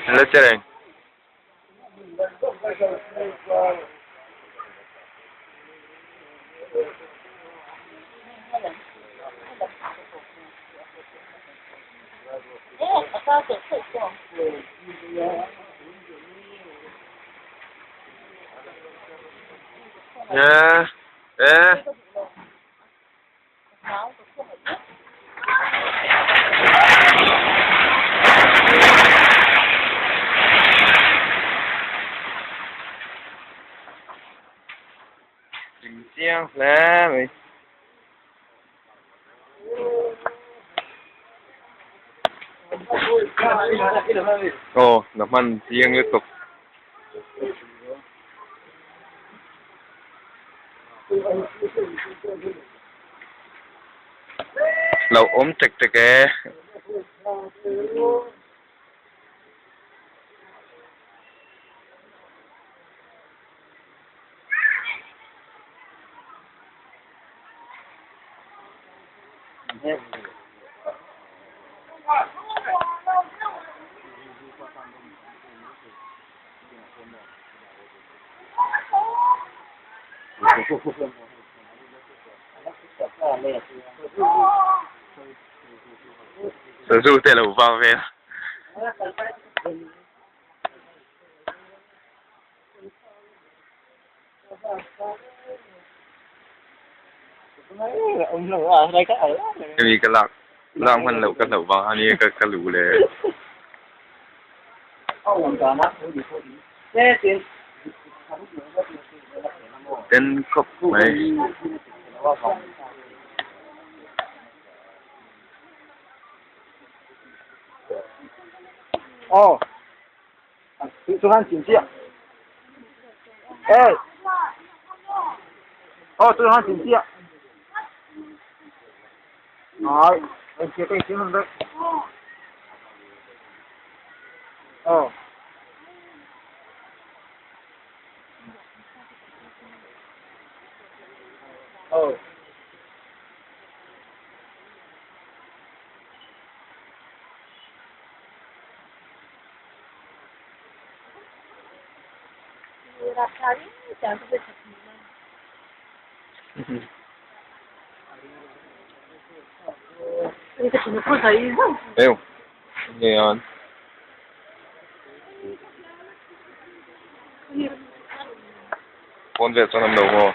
La che reng. Nè, ê. Chiang hle mai. Aw na hman chiang lutuk. Lo awm tek tek e. Sazu te lo vang vel. Hemi ka lak lak hman loh ka hlauh vang a nia ka ka luh le. Ten khawp mai. Eu, ngayon. Pawn vel chuan an lo maw?